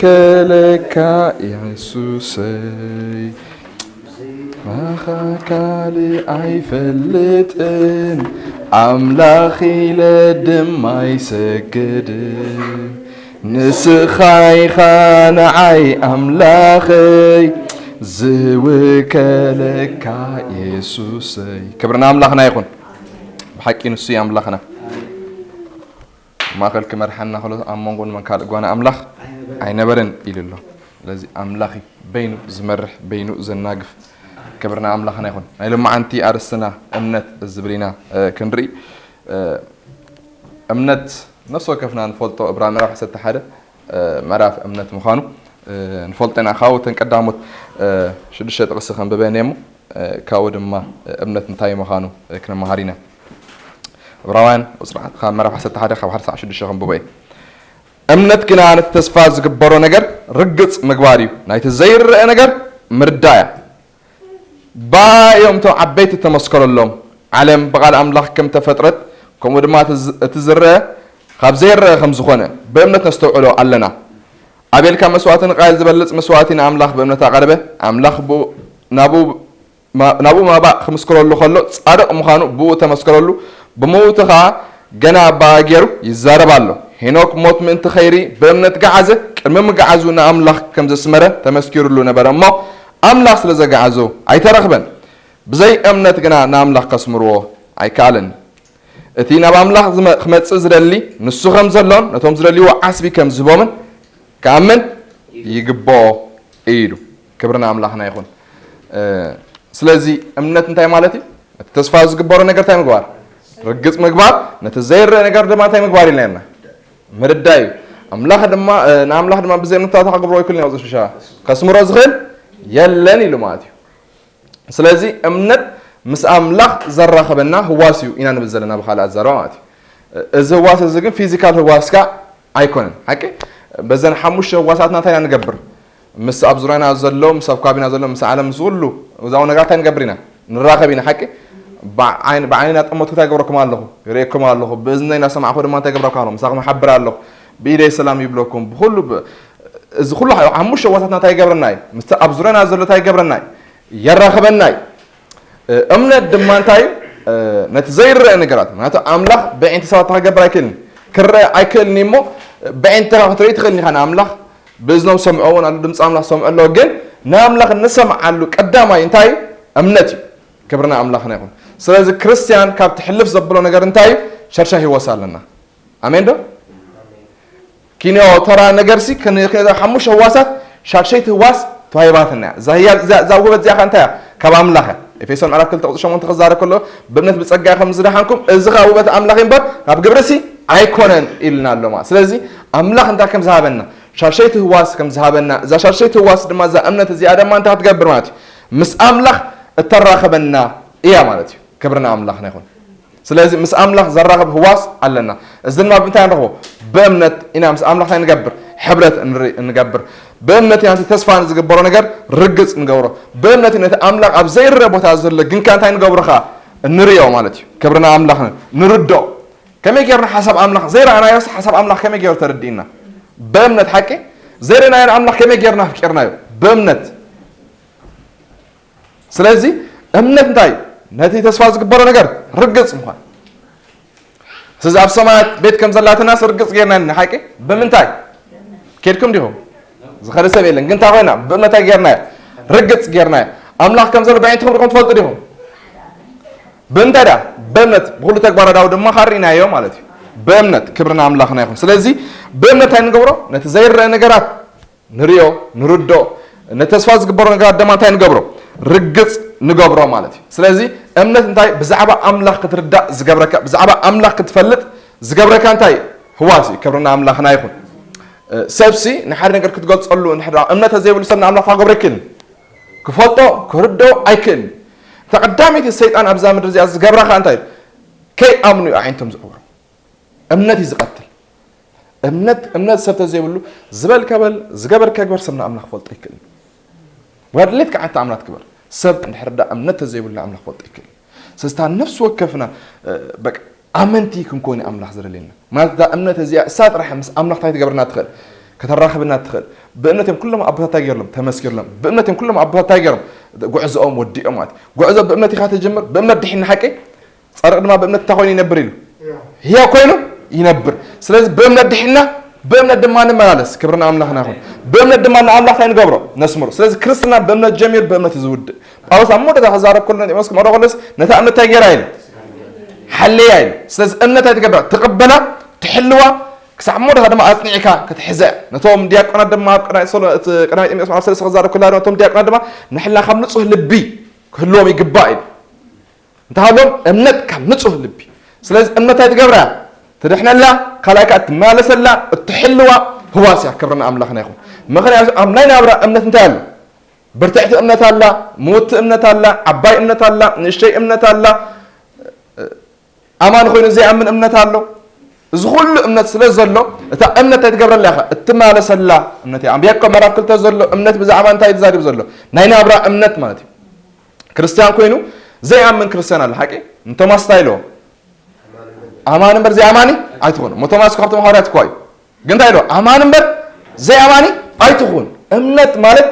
ከለካ የሱሰይ፣ ናኻ ካልእ ኣይፈልጥን፣ ኣምላኽ ኢለ ድማ ኣይሰግድን። ንስኻ ኢኻ ንዓይ ኣምላኸይ፣ ዝውከለካ የሱሰይ። ክብሪ ንኣምላኽና ይኹን። ብሓቂ ንሱ እዩ ኣምላኽና። ማእከል ክመርሓና ከሎ ኣብ መንጎ ንመን ካልእ ጓና ኣምላኽ ኣይነበረን ኢሉ ኣሎ። ስለዚ ኣምላኽ እዩ በይኑ ዝመርሕ፣ በይኑ ዘናግፍ። ክብርና ኣምላኽና ይኹን። ናይ ሎማዓንቲ ኣርእስትና እምነት ዝብል ኢና፣ እ፣ ክንርኢ። እ፣ እምነት ነፍሲ ወከፍና ንፈልጦ፣ እብራ ምዕራፍ ዓሰርተ ሓደ፣ እ፣ ምዕራፍ እምነት ምዃኑ፣ እ፣ ንፈልጦ ኢና። ካብኡ እተን ቀዳሞት፣ እ፣ ሽዱሽተ ጥቕሲ ከንብበን እየ እሞ፣ እ፣ ካብኡ ድማ እምነት እንታይ ምዃኑ፣ እ፣ ክንመሃር ኢና። ዕብራውያን ቁጽሪ ሓደ፣ ካብ ምዕራፍ ዓሰርተ ሓደ ካብ ሓደ ክሳዕ ሽዱሽተ ከንብቦ እየ። እምነት ግና ነቲ ተስፋ ዝግበሮ ነገር ርግጽ ምግባር እዩ፣ ናይቲ ዘይረአ ነገር ምርዳእ እያ። ብኣ እዮም እቶም ዓበይቲ እተመስከረሎም። ዓለም ብቓል ኣምላኽ ከም ተፈጥረት፣ ከምኡ ድማ እቲ ዝ-፣ እቲ ዝረአ ካብ ዘይረአ ከም ዝኾነ ብእምነት ነስተውዕሎ ኣለና። ኣቤል ካብ መስዋእቲ ንቃየል ዝበልጽ መስዋእቲ ንኣምላኽ ብእምነት ኣቐረበ። ኣምላኽ ብኡ፣ ናብኡ፣ ማ-፣ ናብኡ መባእ ክምስክረሉ ከሎ ጻድቕ ምዃኑ ብኡ ተመስከረሉ። ብምውቱ ኸኣ ገና ብኣ ገይሩ ይዛረብ ኣሎ። ሄኖክ ሞት ምእንቲ ኸይርኢ ብእምነት ገዓዘ። ቅድሚ ምግዓዙ ንኣምላኽ ከም ዘስመረ ተመስኪሩሉ ነበረ እሞ፣ ኣምላኽ ስለ ዘግዓዞ ኣይተረኽበን። ብዘይ እምነት ግና ንኣምላኽ ከስምርዎ ኣይከኣለን። እቲ ናብ ኣምላኽ ዝመ-፣ ክመጽእ ዝደሊ ንሱ ከም ዘሎን ነቶም ዝደልይዎ ዓስቢ ከም ዝህቦምን ክኣምን ይግብኦ ኢሉ። ክብሪ ንኣምላኽና ይኹን። እ፣ ስለዚ እምነት እንታይ ማለት እዩ? እቲ ተስፋ ዝግበሮ ነገር እንታይ ምግባር? ርግጽ ምግባር። ነቲ ዘይረአ ነገር ድማ እንታይ ምግባር ኢልና ነርና? ምርዳእ እዩ። ኣምላኽ ድማ፣ እ፣ ንኣምላኽ ድማ ብዘይ እምነት ክገብሮ ኣይክእልን እዩ፣ ኣብዚ ሽሻ ከስምሮ ዝኽእል የለን ኢሉ ማለት እዩ። ስለዚ እምነት ምስ ኣምላኽ ዘራኽበና ህዋስ እዩ ኢና ንብል ዘለና ብኻልእ ኣዛረባ ማለት እዩ። እዚ ህዋስ እዚ ግን ፊዚካል ህዋስካ ኣይኮነን። ሓቂ? በዘን ሓሙሽተ ህዋሳትና እንታይ ኢና ንገብር? ምስ ኣብ ዙርያና ዘሎ፣ ምስ ኣብ ከባቢና ዘሎ፣ ምስ ዓለም፣ ምስ ኩሉ እዛው ነገራት እንታይ ንገብር ኢና? ንራኸብ ኢና። ሓቂ? ብዓይን-፣ ብዓይነይ እናጠመትኩ እንታይ ገብረኩም ኣለኹ? ይርእየኩም ኣለኹ። ብእዝነይ እናሰማዕኹ ድማ እንታይ ገብረኩም ኣለኹ? ምሳኹም እሓብር ኣለኹ። ብኢደይ ሰላም ይብለኩም። ብኹሉ ብ-፣ እዚ ኩሉ ሓ-፣ ሓሙሽተ ህዋሳትና እንታይ ይገብረና እዩ? ምስቲ ኣብ ዙርያና ዘሎ እንታይ ይገብረና እዩ? የራኽበና እዩ። እ፣ እምነት ድማ እንታይ እዩ? እ፣ ነቲ ዘይረአ ነገራት፣ ምክንያቱ ኣምላኽ ብዕንቲ ሰባት ክገብር ኣይክእልን፣ ክረአ ኣይክእልን እዩ እሞ፣ ብዕንትኻ ክትርኢ ትኽእል ኢኻ ንኣምላኽ። ብእዝኖም ሰምዖ እውን ኣሎ፣ ድምፂ ኣምላኽ ሰምዑ ኣለዉ። ግን ንኣምላኽ እንሰምዓሉ ቀዳማይ እንታይ እዩ? እምነት እዩ። ክብሪ ንኣምላኽና ይኹን። ስለዚ ክርስትያን ካብ ትሕልፍ ዘብሎ ነገር እንታይ እዩ? ሸርሻይ ህይወት ኣለና። ኣሜን ዶ? ኪንዮ ተራ ነገርሲ፣ ክን-፣ ክን-፣ ሓሙሽተ ህዋሳት፣ ሻድሸይቲ ህዋስ ተዋሂባትና እያ። እዛ ህያ-፣ እዛ፣ እዛ ውህበት እዚኣ ከ እንታይ እያ? ካብ ኣምላኽ እያ። ኤፌሶን ምዕራፍ ክልተ ቁጽሪ ሸሞንተ ክዛረብ ከሎ፣ "ብእምነት ብጸጋ ከም ዝደሓንኩም፣ እዚ ኸኣ ውህበት ኣምላኽ እዩ እምበር፣ ካብ ግብርሲ ኣይኮነን" ኢልና ኣሎ ማለት። ስለዚ ኣምላኽ እንታይ ከም ዝሃበና፣ ሻድሸይቲ ህዋስ ከም ዝሃበና፣ እዛ ሻድሸይቲ ህዋስ ድማ፣ እዛ እምነት እዚኣ ድማ እንታይ ክትገብር ማለት እዩ? ምስ ኣምላኽ እተራኽበና እያ ማለት እዩ። ክብሪ ንኣምላኽና ይኹን። ስለዚ ምስ ኣምላኽ ዘራኽብ ህዋስ ኣለና። እዚ ድማ ብምንታይ ንረኽቦ? ብእምነት ኢና ምስ ኣምላኽ እንታይ ንገብር? ሕብረት ንርኢ-፣ ንገብር። ብእምነት ኢና ነቲ ተስፋ ንዝግበሮ ነገር ርግጽ ንገብሮ። ብእምነት ኢና ነቲ ኣምላኽ ኣብ ዘይረአ ቦታ ዘሎ ግንካ እንታይ ንገብሮ ኸኣ? እንርእዮ ማለት እዩ። ክብሪ ንኣምላኽና። ንርድኦ። ከመይ ጌርና ሓሳብ ኣምላኽ ዘይረኣናዮስ ሓሳብ ኣምላኽ ከመይ ጌሩ ተረዲእና? ብእምነት ሓቂ ዘይረኣናዮ ኣምላኽ ከመይ ጌርና ኣፍቂርናዮ? ብእምነት። ስለዚ እምነት እንታይ እዩ? ነቲ ተስፋ ዝግበሮ ነገር ርግጽ ምዃን። ስለዚ ኣብ ሰማያት ቤት ከም ዘላትናስ ርግጽ ጌርና ኢና፣ ሓቂ? ብምንታይ? ኬድኩም ዲኹም? ዝኸደ ሰብ የለን። ግን እንታይ ኮይና? ብእምነት እንታይ ጌርናዮ? ርግጽ ጌርናዮ። ኣምላኽ ከም ዘሎ ብዕንትኹም ርኢኹም ትፈልጡ ዲኹም? ብምንታይ ደኣ? ብእምነት። ብኹሉ ተግባረ ዳዊ ድማ ኻርኢናዮ ማለት እዩ። ብእምነት። ክብሪ ንኣምላኽና ይኹን። ስለዚ ብእምነት እንታይ ንገብሮ? ነቲ ዘይረአ ነገራት ንርእዮ፣ ንርድኦ፣ ነቲ ተስፋ ዝግበሮ ነገራት ድማ እንታይ ንገብሮ? ርግጽ ንገብሮ ማለት እዩ። ስለዚ እምነት እንታይ? ብዛዕባ ኣምላኽ ክትርዳእ ዝገብረካ፣ ብዛዕባ ኣምላኽ ክትፈልጥ ዝገብረካ እንታይ? ህዋስ እዩ። ክብሪ ንኣምላኽና ይኹን። እ፣ ሰብሲ ንሓደ ነገር ክትገልጸሉ፣ እንድሕር ደኣ እምነት ዘይብሉ ሰብ ንኣምላኽ ክገብሮ ኣይክእልን። ክፈልጦ፣ ክርድኦ ኣይክእልን። እታ ቀዳመይቲ ሰይጣን ኣብዛ ምድሪ እዚኣ ዝገብራ ከኣ እንታይ እዩ? ከይኣምኑ እዩ ኣዒንቶም ዝዕውሮም። እምነት እዩ ዝቐትል። እምነት፣ እምነት ሰብ ተዘይብሉ ዝበልካ በል፣ ዝገበርካ ግበር፣ ሰብ ንኣምላኽ ክፈልጦ ኣይክእልን። ወይ ኣድሌትካ ዓይነት ተኣምራት ግበር። ሰብ እንድሕር ደኣ እምነት ተዘይብሉ ንኣምላኽ ክፈልጦ ኣይክእልን። ስለዚ እታ ነፍሲ ወከፍና፣ እ፣ በቃ ኣመንቲ ክንኮን እዩ ኣምላኽ ዝደልየና። ማለት እታ እምነት እዚኣ እሳ ጥራሕ ምስ ኣምላኽ እንታይ ትገብረና ትኽእል? ከተራኽብና ትኽእል። ብእምነት እዮም ኩሎም ኣቦታት እንታይ ገይሮም? ተመስኪርሎም። ብእምነት እዮም ኩሎም ኣቦታት እንታይ ገይሮም? ጉዕዞኦም ወዲኦም ማለት እዩ። ጉዕዞ ብእምነት ኢኻ ትጅምር፣ ብእምነት ድሒና ሓቂ። ጻድቕ ድማ ብእምነት እንታይ ኮይኑ ይነብር ኢሉ? ህያው ኮይኑ ይነብር። ስለዚ ብእምነት ድሒና፣ ብእምነት ድማ ንመላለስ። ክብሪ ንኣምላኽና ይኹን። ብእምነት ድማ ንኣምላኽ እንታይ ንገብሮ? ነስምሮ። ስለዚ ክርስትና ብእምነት ጀሚሩ ብእምነት እዩ ዝውድእ። ጳውሎስ ኣብ መወዳእታ ክዛረብ ከሎ ንጢሞቴዎስ ክመኽሮ ከሎስ ነታ እምነት እንታይ ገይራ ኢሉ? ሓልያ ኢሉ። ስለዚ እምነት ኣይትገብራ፣ ትቕበላ፣ ትሕልዋ፣ ክሳብ መወዳእታ ድማ ኣጽኒዕካ ክትሕዘ። ነቶም ዲያቆናት ድማ ኣብ ቀዳማይ ሶሎ-፣ እቲ ቀዳማይ ጢሞቴዎስ ምዕራፍ ሰለስተ ክዛረብ ከሎ ነቶም ዲያቆናት ድማ ንሕልና ካብ ንጹህ ልቢ ክህልዎም ይግባእ ኢሉ። እንተሃሎም እምነት ካብ ንጹህ ልቢ። ስለዚ እምነት ኣይትገብራ፣ ትድሕነላ፣ ካልኣይ ከኣ እትመላለሰላ፣ እትሕልዋ ህዋስ እያ። ክብሪ ንኣምላኽና ይኹን። ምኽንያቱ ኣብ ናይ ናብራ እምነት እንታይ ኣሎ? ብርትዕቲ እምነት ኣላ፣ ምውቲ እምነት ኣላ፣ ዓባይ እምነት ኣላ፣ ንእሽተይ እምነት ኣላ፣ ኣማኒ ኮይኑ ዘይኣምን እምነት ኣሎ። እዚ ኩሉ እምነት ስለ ዘሎ፣ እታ እምነት እንታይ ትገብረላ ኢኻ? እትመላለሰላ እምነት እያ። ኣብ ያዕቆብ ምዕራፍ ክልተ ዘሎ እምነት ብዛዕባ እንታይ እዩ ዝዛረብ ዘሎ? ናይ ናብራ እምነት ማለት እዩ። ክርስትያን ኮይኑ ዘይኣምን ክርስትያን ኣሎ፣ ሓቂ? ንቶማስ እንታይ ኢልዎ? ኣማኒ እምበር ዘይኣማኒ ኣይትኾኑ። እሞ ቶማስ እኮ ካብቶም ሃዋርያት እኮ እዩ። ግን እንታይ ኢልዎ? ኣማኒ እምበር ዘይኣማኒ ኣይትኹን። እምነት ማለት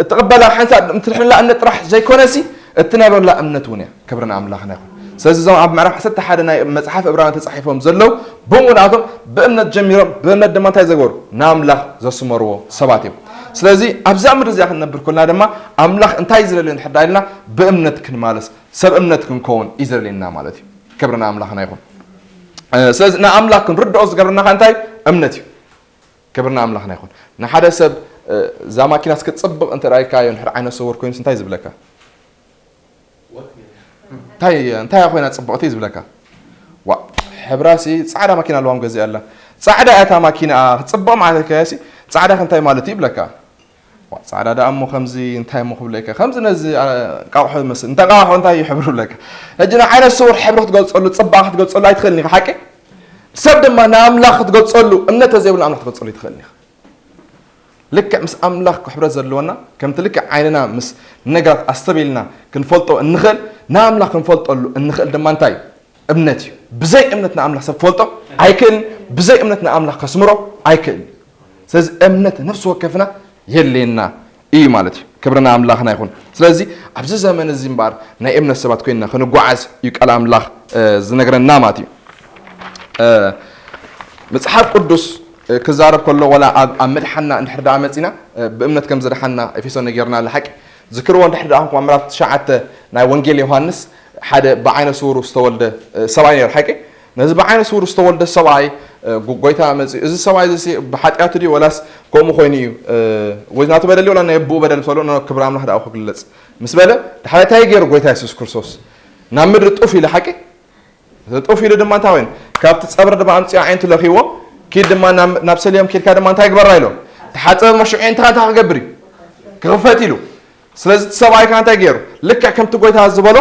እትቕበላ ሓንሳእ እትድሕንላ እምነት ጥራሕ ዘይኮነሲ፣ እትነብረላ እምነት እውን እያ። ክብሪ ንኣምላኽና ይኹን። ስለዚ እዞም ኣብ ምዕራፍ ዓሰርተ ሓደ ናይ መጽሓፍ ዕብራውያን ተጻሒፎም ዘለዉ፣ ብምሉኣቶም ብእምነት ጀሚሮም፣ ብእምነት ድማ እንታይ ዘገበሩ? ንኣምላኽ ዘስመርዎ ሰባት እዮም። ስለዚ ኣብዛ ምድሪ እዚኣ ክንነብር ከለና ድማ ኣምላኽ እንታይ እዩ ዝደሊ እንድሕር ደኣ ኢልና ብእምነት ክንማለስ፣ ሰብ እምነት ክንከውን እዩ ዝደልየና ማለት እዩ። ክብሪ ንኣምላኽና ይኹን። እ፣ ስለዚ ንኣምላኽ ክንርድኦ ዝገብረና ከ እንታይ? እምነት እዩ። ክብሪ ንኣምላኽና ይኹን። ንሓደ ሰብ፣ እ፣ እዛ ማኪናስ ክትጽብቕ እንተ ደኣ ኢልካዮ፣ እንድሕር ዓይነ ስውር ኮይኑስ እንታይ ዝብለካ? እንታይ፣ እንታይ እያ ኮይና ጽብቕቲ ዝብለካ? ዋ፣ ሕብራሲ ጻዕዳ ማኪና ኣለዋ ምገዚኣ ኣላ። ጻዕዳ እያ እታ ማኪና፣ ክትጽብቕ ማለት ከያሲ፣ ጻዕዳ ከ እንታይ ማለት እዩ ይብለካ? ዋ፣ ጻዕዳ ደኣ እሞ ከምዚ እንታይ እሞ ክብለካ? ከምዚ ነዚ፣ ኣ፣ እንቃቑሖ ይመስል። እንተ እንቃቑሖ እንታይ እዩ ሕብሩ ይብለካ? ሕጂ ንዓይነ ስውር ሕብሪ ክትገልጸሉ፣ ጽባቐ ክትገልጸሉ ኣይትኽእልን ኢኻ፣ ሓቂ? ሰብ ድማ ንኣምላኽ ክትገልጸሉ፣ እምነት ተዘይብሉ ንኣምላኽ ክትገልጸሉ ኣይትኽእልን ኢኻ። ልክዕ ምስ ኣምላኽ ክሕብረት ዘለወና፣ ከምቲ ልክዕ ዓይንና ምስ ነገራት ኣስተብሂልና ክንፈልጦ እንኽእል፣ ንኣምላኽ ክንፈልጠሉ እንኽእል ድማ እንታይ እዩ? እምነት እዩ። ብዘይ እምነት ንኣምላኽ ሰብ ክፈልጦ ኣይክእልን፣ ብዘይ እምነት ንኣምላኽ ከስምሮ ኣይክእልን። ስለዚ እምነት ነፍሲ ወከፍና የድልየና እዩ ማለት እዩ። ክብሪ ንኣምላኽና ይኹን። ስለዚ ኣብዚ ዘመን እዚ እምበኣር ናይ እምነት ሰባት ኮይንና ክንጓዓዝ እዩ ቃል ኣምላኽ፣ እ፣ ዝነግረና ማለት እዩ። እ፣ መጽሓፍ ቅዱስ፣ እ፣ ክዛረብ ከሎ ዋላ ኣብ፣ ኣብ ምድሓንና እንድሕር ደኣ መጺና፣ እ፣ ብእምነት ከም ዝደሓንና ኤፌሶን ነጊርና ኣሎ ሓቂ። ዝክርዎ እንድሕር ደኣ ኮንኩም ኣብ ምዕራፍ ትሽዓተ ናይ ወንጌል ዮሃንስ ሓደ ብዓይነ ስውሩ ዝተወልደ፣ እ፣ ሰብኣይ ነይሩ ሓቂ። ነዚ ብዓይነ ስውሩ ዝተወልደ ሰብኣይ፣ እ፣ ጎ-፣ ጎይታ መጺኡ፣ "እዚ ሰብኣይ እዚ ብሓጢኣቱ ድዩ ወላስ ከምኡ ኮይኑ እዩ? እ፣ ወይ ናቱ በደል እዩ ወላ ናይ ኣቦኡ በደል?" ምስ በሎ፣ "ኖ፣ ክብሪ ኣምላኽ ደኣ ክግለጽ" ምስ በለ፣ ድሓር እንታይ ገይሩ ጎይታ የሱስ ክርስቶስ? ናብ ምድሪ ጡፍ ኢሉ ሓቂ። ጡፍ ኢሉ ድማ እንታይ ኮይኑ? ካብቲ ጸብሪ ድማ ኣምጺኡ ኣዒንቱ ለኺዎ፣ "ኪድ ድማ ናብ፣ ናብ ሰሊሆም ኪድካ ድማ እንታይ ግበራ?" ኢሎ። "ተሓጸብ፣ መሽዑ ኣዒንትኻ እንታይ ክገብር እዩ? ክኽፈት" ኢሉ። ስለዚ እቲ ሰብኣይ ከኣ እንታይ ገይሩ? ልክዕ ከምቲ ጎይታ ዝበሎ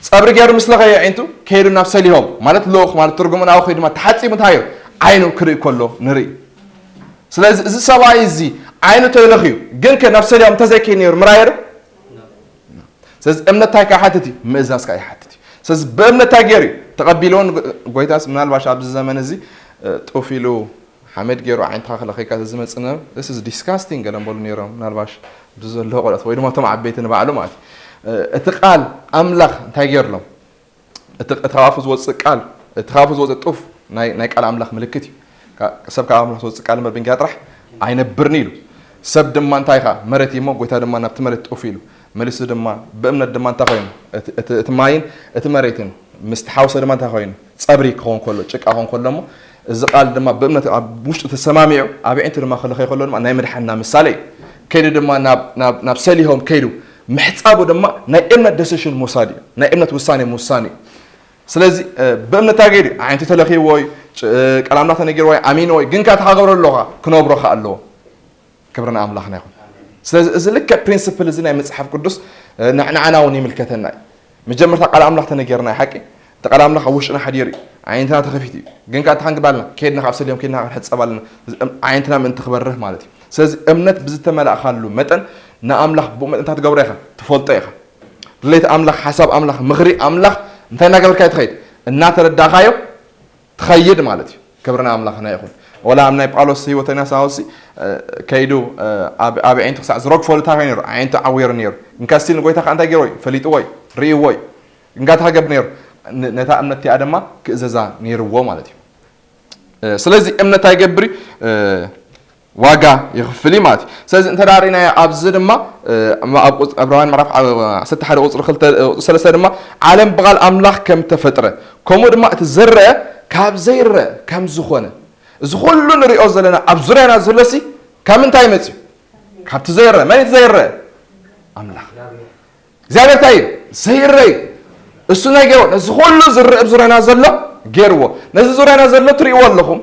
ጸብሪ ገይሩ ምስ ለኸየ ኣዒንቱ ከይዱ ናብ ሰሊሆም፣ ማለት ልኡኽ ማለት ትርጉሙ ናብኡ ከይዱ ድማ ተሓጺቡ እንታይ እዩ? ዓይኑ ክርኢ ከሎ ንርኢ። ስለዚ እዚ ሰብኣይ እዚ ዓይኑ ተይለኽዩ፣ ግን ከ ናብ ሰሊሆም እንተዘይከይዱ ነይሩ ምራየ ዶ? ስለዚ እምነት እንታይ ከኣ ይሓትት እዩ? ምእዛዝ ከኣ ይሓትት እዩ። ስለዚ ብእምነት እንታይ ገይሩ እዩ? ተቐቢልዎ ንጎ-፣ ጎይታስ ምናልባሽ ኣብዚ ዘመን እዚ፣ እ፣ ጡፍ ኢሉ ሓመድ ገይሩ ዓይንትኻ ክለኸካ ዝመጽእ ነበረ። This is disgusting ገለ ምበሉ ነይሮም። ምናልባሽ ኣብዚ ዘለዉ ቆልዑት ወይ ድማ እቶም ዓበይቲ ንባዕሉ ማለት እዩ። እ፣ እቲ ቃል ኣምላኽ እንታይ ገይርሎም? እቲ፣ እቲ ካብ ኣፉ ዝወጽእ ቃል፣ እቲ ካብ ኣፉ ዝወጽእ ጡፍ ናይ፣ ናይ ቃል ኣምላኽ ምልክት እዩ። ካ-፣ ሰብ ካብ ኣምላኽ ዝወጽእ ቃል እምበር ብእንጌራ ጥራሕ ኣይነብርን ኢሉ። ሰብ ድማ እንታይ ከኣ መሬት እዩ እሞ፣ ጎይታ ድማ ናብቲ መሬት ጡፍ ኢሉ። መሊሱ ድማ ብእምነት ድማ እንታይ ኮይኑ? እቲ፣ እቲ፣ እቲ ማይን እቲ መሬትን ምስ ተሓውሰ ድማ እንታይ ኮይኑ? ጸብሪ ክኸውን ከሎ፣ ጭቃ ክኸውን ከሎ እሞ፣ እዚ ቃል ድማ ብእምነት ኣብ ውሽጡ ተሰማሚዑ፣ ኣብ ኣዒንቱ ድማ ክለኸዮ ከሎ ድማ ናይ ምድሓንና ምሳሌ እዩ። ከይዱ ድማ ናብ፣ ናብ፣ ናብ ሰሊሆም ከይዱ ምሕጻቡ ድማ ናይ እምነት ደሲሽን ምውሳድ እዩ። ናይ እምነት ውሳኔ ምውሳን እዩ። ስለዚ፣ እ፣ ብእምነት እንታይ ገይሩ? ኣዒንቱ ተለኺዎ እዩ፣ ጭ-፣ እ፣ ቃል ኣምላኽ ተነጊርዎ እዩ፣ ኣሚንዎ እዩ። ግን ከኣ እቲ ክገብሮ ኣለዎ ከኣ፣ ክነብሮ ከኣ ኣለዎ። ክብሪ ንኣምላኽና ይኹን። ስለዚ እዚ ልክዕ ፕሪንስፕል እዚ ናይ መጽሓፍ ቅዱስ፣ እ፣ ንዕ-፣ ንዓና እውን ይምልከተና እዩ። መጀመርታ ቃል ኣምላኽ ተነጊርና እዩ፣ ሓቂ? እቲ ቃል ኣምላኽ ኣብ ውሽጥና ሓዲሩ እዩ። ኣዒንትና ተኸፊቱ እዩ። ግን ከኣ እንታይ ክንግበር ኣለና? ከይድና ካብ ሰሊሆም ከይድና ክንሕጸብ ኣለና። እዚ እም-፣ ኣዒንትና ምእንቲ ክበርህ ማለት እዩ። ስለዚ እምነት ብዝተመላእካሉ መጠን ንኣምላኽ ብኡ መጠን እንታይ ትገብሮ ኢኻ? ትፈልጦ ኢኻ። ድሌት ኣምላኽ፣ ሓሳብ ኣምላኽ፣ ምኽሪ ኣምላኽ እንታይ እናገበርካዮ ትኸይድ? እናተረዳእካዮ ትኸይድ ማለት እዩ። ክብሪ ንኣምላኽና ይኹን። ወላ ኣብ ናይ ጳውሎስ ህይወት ኢና ሳውሲ ከይዱ ኣብ ኣዒንቱ ክሳዕ ዝረግፈሉ እንታይ ኮይኑ ነይሩ? ኣዒንቱ ዓዊሩ ነይሩ። እንካ ስቲል ንጎይታ ከዓ እንታይ ገይርዎ እዩ? ፈሊጥዎ እዩ፣ ርእይዎ እዩ። እንካ እንታይ ክገብር ነይሩ? ነታ እምነት እቲኣ ድማ ክእዘዛ ነይርዎ ማለት እዩ። ስለዚ እምነት እንታይ ይገብር እዩ? ዋጋ ይኽፍል እዩ ማለት እዩ። ስለዚ እንተ ርኢናዮ ኣብዚ ድማ ኣብ ዕብራውያን ምዕራፍ ዓሰርተ ሓደ ቁፅሪ ክልተ ቁፅሪ ሰለስተ ድማ ዓለም ብቓል ኣምላኽ ከም ተፈጥረ ከምኡ ድማ እቲ ዝረአ ካብ ዘይረአ ከም ዝኾነ እዚ ኩሉ ንሪኦ ዘለና ኣብ ዙርያና ዘሎሲ ካብ ምንታይ መፅዩ? ካብቲ ዘይረአ። መን እቲ ዘይረአ? ኣምላኽ። እግዚኣብሔር እንታይ እዩ? ዘይረአ እዩ። እሱ ናይ ገይሩ ነዚ ኩሉ ዝረአ ኣብ ዙርያና ዘሎ ገይርዎ። ነዚ ዙርያና ዘሎ ትርእይዎ ኣለኹም።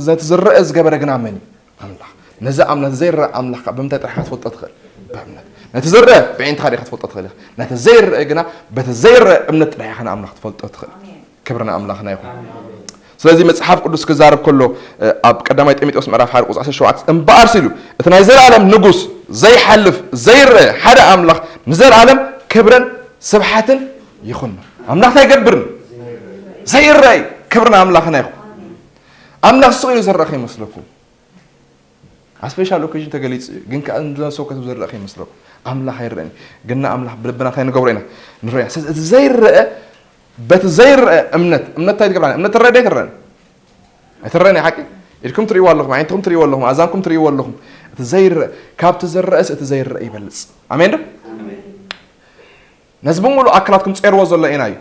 ነቲ ዝረአ ዝገበረ ግና መን እዩ? ኣምላኽ። ነዚ ኣምላኽ ዘይረአ ኣምላኽ ከዓ ብምንታይ ጥራሕ ክትፈልጦ ትኽእል? ብእምነት። ነቲ ዝረአ ብዒንትኻ ዲኻ ክትፈልጦ ትኽእል ኢኻ። ነቲ ዘይረአ ግና በቲ ዘይረአ እምነት ጥራሕ ኢኻ ንኣምላኽ ትፈልጦ ትኽእል። ክብሪ ንኣምላኽና ይኹን። ስለዚ መጽሓፍ ቅዱስ ክዛረብ ከሎ ኣብ ቀዳማይ ጢሞቴዎስ ምዕራፍ ሓደ ቁጽሪ ዓሰርተ ሸውዓተ እምበኣር ሲሉ እቲ ናይ ዘለኣለም ንጉስ ዘይሓልፍ ዘይረአ ሓደ ኣምላኽ ንዘለኣለም ክብርን ስብሓትን ይኹን። ኣምላኽ እንታይ ይገብርን ዘይረአ እዩ። ክብሪ ንኣምላኽና ይኹን። ኣምላኽ ስቕ ኢሉ ዝረአ ከይመስለኩም። ኣብ ስፔሻል ኦኬዥን ተገሊጹ እዩ፣ ግን ከኣ ንብዙሓት ሰብ ከትብ ዝረአ ከይመስለኩም። ኣምላኽ ኣይረአን እዩ፣ ግን ንኣምላኽ ብልብና እንታይ ንገብሮ ኢና? ንረአ ኢና። ስለዚ እቲ ዘይረአ በቲ ዘይረአ እምነት፣ እምነት እንታይ ትገብራ? እምነት ትረአ ዶ ኣይትረአን? ኣይትረአን እያ ሓቂ? ኢድኩም ትርእይዎ ኣለኹም፣ ዓይንትኹም ትርእይዎ ኣለኹም፣ ኣዛንኩም ትርእይዎ ኣለኹም። እቲ ዘይረአ ካብቲ ዝረአስ እቲ ዘይረአ ይበልጽ። ኣሜን ዶ? ነዚ ብምሉእ ኣካላትኩም ጸርዎ ዘሎ ኢና እዩ።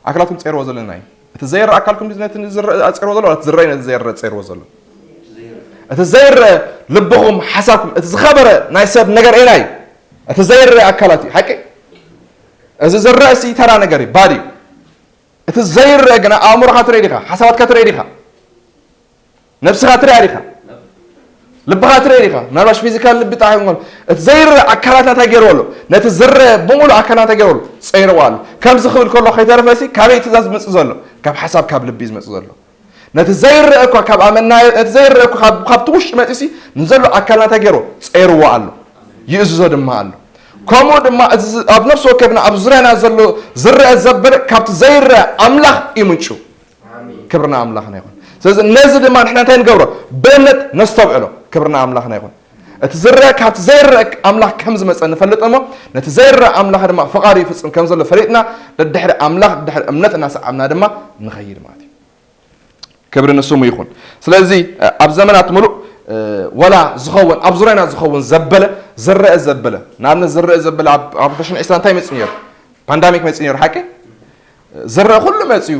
ኣካላትኩም ጸርዎ ዘሎ ኢና እዩ። እቲ ዘይረአ ኣካልኩም ነቲ ዝረአ ጸርዎ ዘሎ፣ እቲ ዝረአ ነቲ ዘይረአ ጸርዎ ዘሎ። እቲ ዘይረአ ልብኹም፣ ሓሳብኩም፣ እቲ ዝኸበረ ናይ ሰብ ነገር ኢና እዩ። እቲ ዘይረአ ኣካላት እዩ። ሓቂ? እዚ ዝረአ ሲ ተራ ነገር እዩ፣ ባድ እዩ። እቲ ዘይረአ ግና ኣእምሮኻ ትርኢ ዲኻ? ሓሳባትካ ትርኢ ዲኻ? ነብስኻ ትርኢ ዲኻ? ልብኻ ትርኢ ዲኻ? ምናልባሽ ፊዚካል ልቢ ጥራሕ ይኾን፣ እቲ ዘይረአ ኣካላትና እንታይ ገይርዎ ኣሎ? ነቲ ዝረአ ብምሉእ ኣካልና እንታይ ገይርዎ ኣሎ? ጸይርዎ ኣሎ። ከምዚ ክብል ከሎ ከይተረፈ ሲ ካበይ ትእዛዝ ዝመጽእ ዘሎ? ካብ ሓሳብ ካብ ልቢ እዩ ዝመጽእ ዘሎ። ነቲ ዘይረአ እኳ ካብ ኣመና፣ ነቲ ዘይረአ እኳ ካብ፣ ካብቲ ውሽጢ መጺኡ ሲ ንዘሎ ኣካልና እንታይ ገይርዎ? ጸይርዎ ኣሎ። ይእዝዞ ድማ ኣሎ። ከምኡ ድማ እቲ ዝ-፣ ኣብ ነፍሲ ወከፍና ኣብ ዙርያና ዘሎ ዝረአ ዘበለ ካብቲ ዘይረአ ኣምላኽ ይምንጩ። ክብሪ ንኣምላኽና ይኹን። ስለዚ ነዚ ድማ ንሕና እንታይ ንገብሮ? ብእምነት ነስተብዕሎ። ክብሪ ንኣምላኽና ይኹን። እቲ ዝረአ ካብቲ ዘይረአ ኣምላኽ ከም ዝመጸ ንፈልጥ እሞ ነቲ ዘይረአ ኣምላኽ ድማ ፍቓዱ ይፍጽም ከም ዘሎ ፈሊጥና ደድሕሪ ኣምላኽ ድሕሪ እምነት እናሰዓብና ድማ ንኸይድ ማለት እዩ። ክብሪ ንስሙ ይኹን። ስለዚ ኣብ ዘመናት ምሉእ ወላ ዝኸውን ኣብ ዙርያና ዝኸውን ዘበለ ዝረአ ዘበለ ንኣብነት ዝረአ ዘበለ ኣብ ዓሰርተ ዕስራ እንታይ መጽእ ነይሩ? ፓንዳሚክ መጽኡ ነይሩ ሓቂ? ዝረአ ኩሉ መጽኡ፣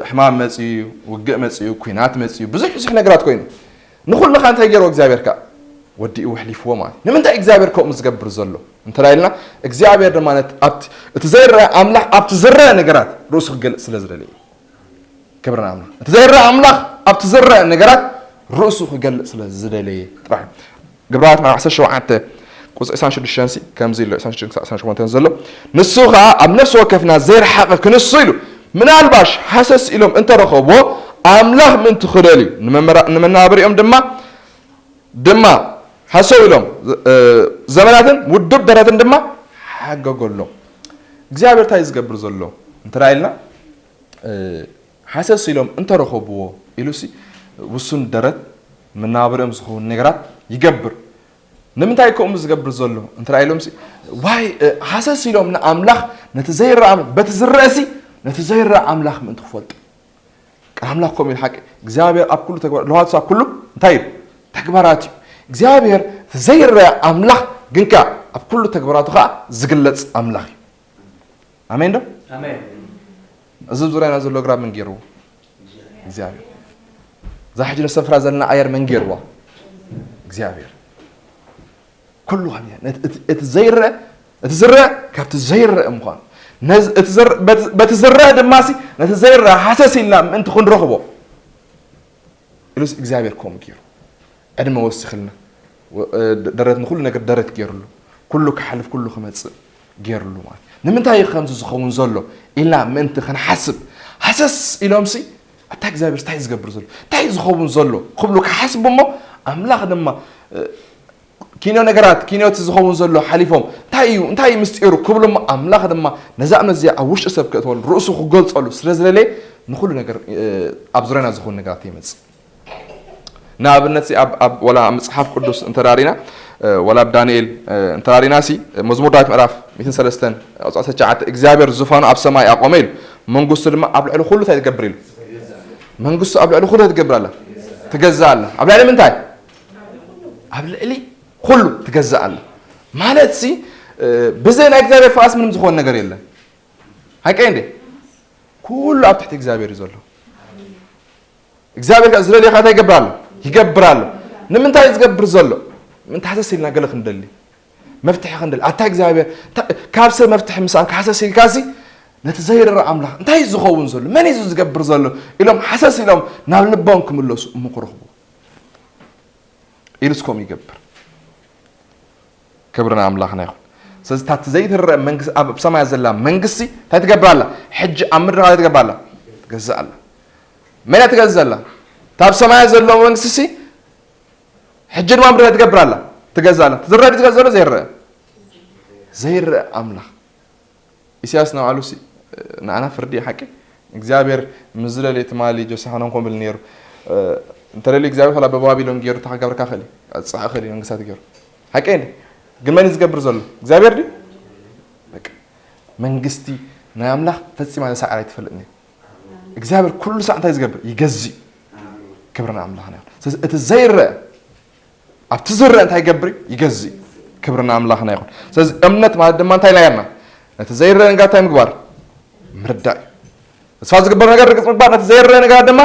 ሕማም መጽኡ፣ ውግእ መጽኡ፣ ኲናት መጽኡ፣ ብዙሕ ብዙሕ ነገራት ኮይኑ ንኹሉ ኸ እንታይ ገይርዎ እግዚኣብሔር ከኣ? ወዲእዎ ኣሕሊፍዎ ማለት። ንምንታይ እግዚኣብሔር ከምኡ ዝገብር ዘሎ እንተ ኢልና እግዚኣብሔር ድማ ነት-፣ ኣብቲ፣ እቲ ዘይረአ ኣምላኽ ኣብቲ ዝረአ ነገራት ርእሱ ክገልጽ ስለ ዝደለየ። ክብሪ ንኣምላኽ። እቲ ዘይረአ ኣምላኽ ኣብቲ ዝረአ ነገራት ርእሱ ክገልጽ ስለ ዝደለየ ጥራሕ። ግብራውያን ዓሰርተ ሸውዓተ ቁጽሪ ዕስራን ሽዱሽተን ሲ ከምዚ ኢሉ ዕስራን ሽዱሽተን ክሳዕ ዕስራን ሸሞንተን ዘሎ ንሱ ኸኣ ኣብ ነፍሲ ወከፍና ዘይረሓቐ ክንሱ ኢሉ ምናልባሽ ሃሰስ ኢሎም እንተረኸብዎ ኣምላኽ ምእንቲ ክደልዩ ንመመራ-፣ ንመናብሪኦም ድማ ድማ ሃሰው ኢሎም እ፣ ዘመናትን ውዱብ ደረትን ድማ ሓገገሎም። እግዚኣብሔር እንታይ እዩ ዝገብር ዘሎ እንተ ኢልና እ፣ ሃሰስ ኢሎም እንተረኸብዎ ኢሉሲ ውሱን ደረት መናብርኦም ዝኸውን ነገራት ይገብር። ንምንታይ ከምኡ ዝገብር ዘሎ እንተ ኢሎምሲ ዋይ እ፣ ሃሰስ ኢሎም ንኣምላኽ ነቲ ዘይረኣ በቲ ዝረአሲ ነቲ ዘይረኣ ኣምላኽ ምእንቲ ክፈልጡ ቃል ኣምላኽ ከምኡ ኢሉ ሓቂ እግዚኣብሔር ኣብ ኩሉ ተግባር ለዋትስ ኣብ ኩሉ እንታይ እዩ ተግባራት እዩ እግዚኣብሔር ዘይረአ ኣምላኽ ግን ከኣ ኣብ ኩሉ ተግባራቱ ከኣ ዝግለጽ ኣምላኽ እዩ። ኣሜን ዶ? ኣሜን። እዚ ዙርያና ዘሎ ግራብ መን ገይርዎ? እግዚኣብሔር። እዛ ሕጂ ነሰፍራ ዘለና ኣየር መን ገይርዋ? እግዚኣብሔር። ኩሉ ካብ እቲ፣ እቲ፣ እቲ ዘይረአ፣ እቲ ዝረአ ካብቲ ዘይረአ ምዃኑ። ነዚ፣ እቲ ዝረ-፣ በቲ፣ በቲ ዝረአ ድማሲ ነቲ ዘይረአ ሃሰስ ኢልና ምእንቲ ክንረኽቦ። ኢሉስ እግዚኣብሔር ከምኡ ገይሩ። ዕድመ ወሲኽልና። ወ-፣ እ፣ ደ-፣ ደረት ንኹሉ ነገር ደረት ገይሩሉ። ኩሉ ክሓልፍ፣ ኩሉ ክመጽእ ገይሩሉ ማለት። ንምንታይ እዩ ከምዚ ዝኸውን ዘሎ? ኢልና ምእንቲ ክንሓስብ። ሃሰስ ኢሎምሲ፣ ኣታ እግዚኣብሔር እንታይ እዩ ዝገብር ዘሎ? እንታይ እዩ ዝኸውን ዘሎ? ክብሉ ክሓስቡ እሞ፣ ኣምላኽ ድማ፣ እ፣ ኪንዮ ነገራት፣ ኪንዮ እቲ ዝኸውን ዘሎ ሓሊፎም፣ እንታይ እዩ፣ እንታይ እዩ ምስጢሩ? ክብሉ እሞ፣ ኣምላኽ ድማ ነዛ እምነት እዚኣ ኣብ ውሽጢ ሰብ ከእትወሉ፣ ርእሱ ክገልጸሉ ስለ ዝደለየ፣ ንኹሉ ነገር ኣብ ዙርያና ዝኾኑ ነገራት ይመጽእ። ንኣብነት ኣብ ወላ ኣብ መጽሓፍ ቅዱስ እንተዳሪና ወላ ኣብ ዳንኤል እንተዳሪና ሲ መዝሙር ዳዊት ምዕራፍ ሚእትን ሰለስተን ቁጽሪ ትሽዓተ እግዚኣብሔር ዙፋኑ ኣብ ሰማይ ኣቆመ ኢሉ መንግስቱ ድማ ኣብ ልዕሊ ኩሉ እንታይ ትገብር ኢሉ መንግስቱ ኣብ ልዕሊ ኩሉ ትገብር ኣላ ትገዛ ኣላ ኣብ ልዕሊ ምንታይ ኣብ ልዕሊ ኩሉ ትገዛ ኣላ ማለት ሲ ብዘይ ናይ እግዚኣብሔር ፍቓስ ምንም ዝኾን ነገር የለን ሓቀይ እንዴ ኩሉ ኣብ ትሕቲ እግዚኣብሔር እዩ ዘሎ እግዚኣብሔር ከ ዝደልዮ ከ እንታይ ይገብር ኣሎ ይገብር ኣሎ ንምንታይ እዩ ዝገብር ዘሎ ምንታይ ሃሰስ ኢልና ገለ ክንደሊ መፍትሒ ክንደሊ ኣታ እግዚኣብሔር ካብ ሰብ መፍትሒ ምሳን ክሃሰስ ኢልካሲ ነቲ ዘይርረ ኣምላኽ እንታይ እዩ ዝኸውን ዘሎ መን እዩ ዝገብር ዘሎ ኢሎም ሓሰስ ኢሎም ናብ ልቦም ክምለሱ እሞ ክረኽቡ ኢሉስ ከምኡ ይገብር ክብሪ ንኣምላኽና ይኹን ስለዚ እታ ዘይትረአ መንግስቲ ኣብ ሰማያ ዘላ መንግስቲ እንታይ ትገብር ኣላ ሕጂ ኣብ ምድሪ እንታይ ትገብር ኣላ ትገዝእ ኣላ መን እያ ትገዝእ ዘላ እታ ኣብ ሰማያ ዘሎ መንግስቲ ሲ ሕጂ ድማ ምድሪ ትገብር ኣላ ትገዝእ ኣላ ዝረአ ትገዝእ ዘሎ ዘይረአ ዘይረአ ኣምላኽ ኢሳያስ ንባዕሉ ሲ ንኣና ፍርዲ እዩ ሓቂ እግዚኣብሔር ምስ ዝደልየ ትማሊ ጆሲሓኖም ከምብል ነይሩ እንተደልዩ እግዚኣብሔር ላ በባቢሎን ገይሩ ተኸገብርካ ክእል እዩ ኣፅዕ ክእል እዩ መንግስታት ገይሩ ሓቂ እንዲ ግን መን ዝገብር ዘሎ እግዚኣብሔር ድዩ መንግስቲ ናይ ኣምላኽ ፈፂማ ተሳዕራ ኣይትፈልጥን እግዚኣብሔር ኩሉ ሳዕ እንታይ ዝገብር ይገዝእ ክብርና ኣምላኽና ይኹን ስለዚ እቲ ዘይረአ ኣብቲ ዝረአ እንታይ ይገብር ይገዝእ ክብርና ኣምላኽና ይኹን ስለዚ እምነት ማለት ድማ እንታይ ኢልና ነቲ ዘይረአ ነገር እንታይ ምግባር ምርዳእ እዩ ተስፋ ዝግበር ነገር ርግፅ ምግባር ነቲ ዘይረአ ነገር ድማ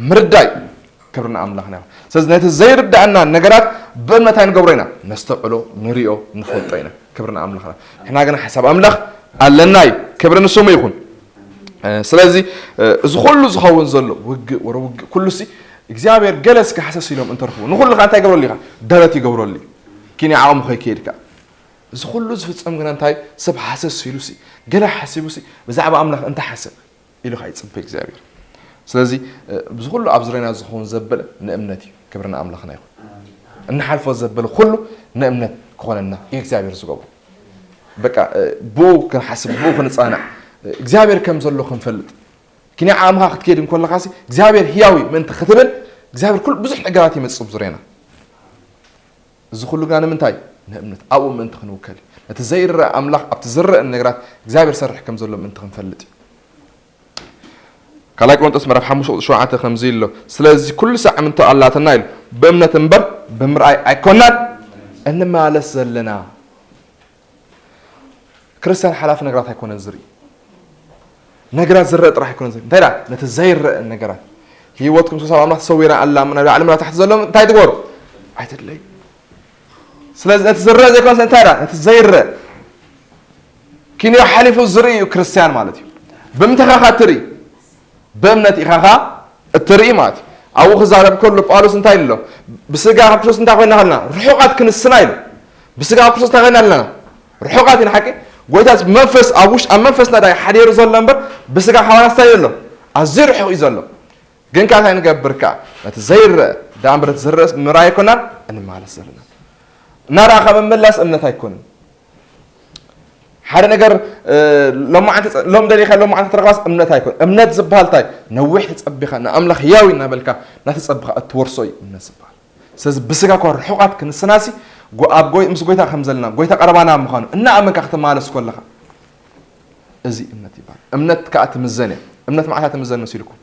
ምርዳእ እዩ ክብርና ኣምላኽና ይኹን ስለዚ ነቲ ዘይርዳእና ነገራት ብእምነት ኣይንገብሮ ኢና ነስተውዕሎ ንሪኦ ንፈልጦ ኢና ክብርና ኣምላኽና ንሕና ግን ሓሳብ ኣምላኽ ኣለና እዩ ክብሪ ንስሙ ይኹን ስለዚ እዚ ኩሉ ዝኸውን ዘሎ ውግእ ወረ ውግእ ኩሉ ሲ እግዚኣብሔር ገለ ስጋ ሓሰስ ኢሎም እንተርኽቡ ንኹሉ ካ እንታይ ይገብረሉ ኢኻ ደረት ይገብረሉ እዩ ኪን ዓቕሙ ከይከይድ ካ እዚ ኩሉ ዝፍጸም ግና እንታይ ሰብ ሓሰስ ኢሉ ሲ ገለ ሓሲቡ ሲ ብዛዕባ ኣምላኽ እንታይ ሓሰብ ኢሉ ካ ይጽበ እግዚኣብሔር ስለዚ እዚ ኩሉ ኣብ ዙርያና ዝኸውን ዘበለ ንእምነት እዩ ክብርና ኣምላኽና ይኹን እንሓልፎ ዘበለ ኩሉ ንእምነት ክኾነና እዩ እግዚኣብሔር ዝገብሩ በቃ ብኡ ክንሓስብ ብኡ ክንጻናዕ እግዚኣብሔር ከም ዘሎ ክንፈልጥ ኪንያ ዓምኻ ክትከይድ እንከለኻሲ እግዚኣብሔር ህያው እዩ ምእንቲ ክትብል እግዚኣብሔር ኩሉ ብዙሕ ነገራት ይመጽእ ብዙርያና እዚ ኩሉ ግና ንምንታይ ንእምነት ኣብኡ ምእንቲ ክንውከል እዩ ነቲ ዘይረአ ኣምላኽ ኣብቲ ዝረአ ነገራት እግዚኣብሔር ሰርሕ ከም ዘሎ ምእንቲ ክንፈልጥ እዩ ካልኣይ ቆሮንጦስ ምዕራፍ ሓሙሽተ ቁፅሪ ሸውዓተ ከምዚ ኣሎ ስለዚ ኩሉ ሳዕ ምንቶ ኣላትና ኢሉ ብእምነት እምበር ብምርኣይ ኣይኮናን እንመላለስ ዘለና ክርስቲያን ሓላፊ ነገራት ኣይኮነን ዝርኢ ነገራት ዝረአ ጥራሕ ኣይኮነን ዝርኢ እንታይ ነቲ ዘይረአ ነገራት ህይወትኩም ስሳብ ኣምላኽ ተሰዊራ ኣላ ናብ ላዕሊ ምራ ታሕቲ ዘሎ እንታይ ትግበሩ ኣይትድለዩ ስለዚ ነቲ ዝረአ ዘይኮነስ እንታይ ነቲ ዘይረአ ኪንዮ ሓሊፉ ዝርኢ እዩ ክርስቲያን ማለት እዩ ብምንታይ ኢኻ ትርኢ ብእምነት ኢኻ ኻ እትርኢ ማለት እዩ ኣብኡ ክዛረብ ከሎ ጳውሎስ እንታይ ኣሎ ብስጋ ካብ ክርስቶስ እንታይ ኮይና ከለና ርሑቃት ክንስና ኢሉ ብስጋ ካብ ክርስቶስ እንታይ ኮይና ኣለና ርሑቃት ኢና ሓቂ ጎይታ መንፈስ ኣብ ውሽጢ ኣብ መንፈስና ዳ ሓዲሩ ዘሎ እምበር ብስጋ ካባና ስታይ ዘሎ ኣዝዩ ርሑቕ እዩ ዘሎ ግን ከኣ እንታይ ንገብር ከኣ ነቲ ዘይረአ ደኣ እምበር እቲ ዝረአ ምርኣይ ኣይኮናን እንመላለስ ዘለና እናረኣኻ ምምላስ እምነት ኣይኮንን ሓደ ነገር ሎም ደሊኻ ሎም ዓንተ ትረኽባስ እምነት ኣይኮን እምነት ዝበሃል እንታይ ነዊሕ ተጸቢኻ ንኣምላኽ ህያው እናበልካ እናተጸብኻ እትወርሶ እዩ እምነት ዝበሃል ስለዚ ብስጋ እኳ ርሑቓት ክንስናሲ ኣብ ምስ ጎይታ ከም ዘለና ጎይታ ቀረባና ምዃኑ እናኣመንካ ክትመላለስ ከለኻ እዚ እምነት ይበሃል እምነት ከዓ ትምዘን እያ እምነት መዓልታ ትምዘን መሲልኩም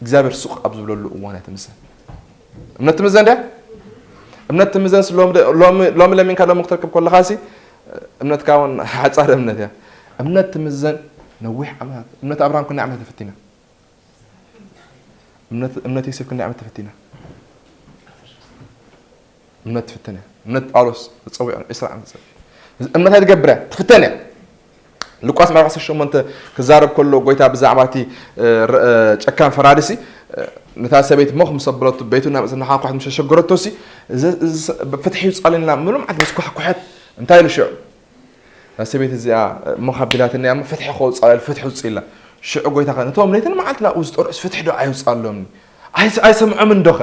እግዚኣብሔር ሱቕ ኣብ ዝብለሉ እዋን እያ ትምዘን እምነት ትምዘን ድያ እምነት ትምዘን ሎሚ ለሚንካ ሎሚ ክትረክብ ከለኻ ሲ እምነትካ እውን ሓፃር እምነት እያ እምነት ትምዘን ነዊሕ ዓመታት እምነት ኣብርሃም ክንደይ ዓመት ተፈቲና እምነት ዮሴፍ ክንደይ ዓመት ተፈቲና እምነት ትፍተን እያ እምነት ጳውሎስ ተፀዊዑ ዕስራ ዓመት ፀ እምነት ኣይትገብር እያ ትፍተን እያ ሉቃስ ምዕራፍ ዓሰርተ ሸሞንተ ክዛረብ ከሎ ጎይታ ብዛዕባ እቲ ጨካን ፈራዲሲ ነታ ሰበይቲ ሞኽ ምስ ኣበለቱ ቤቱ ናብ ዝነሓ ኳሕት ምስ ኣሸገረቶ ሲ ፍትሒ ይውፃለና ምሉእ መዓልቲ ምስ ኳሕኩሐት እንታይ ኢሉ ሽዑ እዛ ሰበይቲ እዚኣ ሞኽ ኣቢላትኒ እያ ፍትሒ ከውፃላ ኢሉ ፍትሒ ውፅእ ኢላ ሽዑ ጎይታ ከ ነቶም ለይትን መዓልቲ ናብኡ ዝጠርዑስ ፍትሒ ዶ ኣይውፃሎምኒ ኣይሰምዖምን ዶኸ